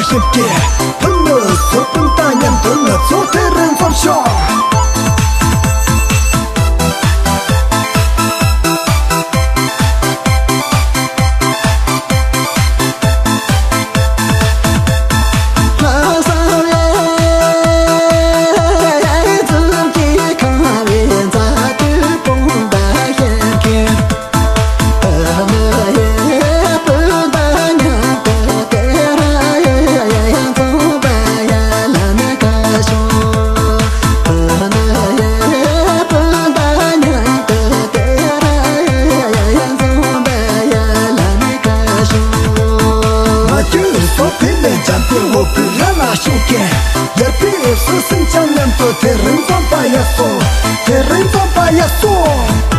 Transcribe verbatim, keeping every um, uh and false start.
ཁྱེད་ཀྱིས་ཕུ་ནུ་སུ་སྤུན་ཟླ་མཉམ་དུ་ང་ཚོ་དེ་རིང་འཛོམས་ཤོག་ང་ཁྱོད་སོ་ཕི་ལས་འཇམ་པའི་འོ་ཕི་ར་ལ་ཤོག་གེ། ཡར་ཕི་སོ་སེམས་ཅན་མཉམ་དུ་དེ་རིང་འཛོམས་པ་ཡག་སོ། དེ་རིང་འཛོམས་པ་ཡག་སོ།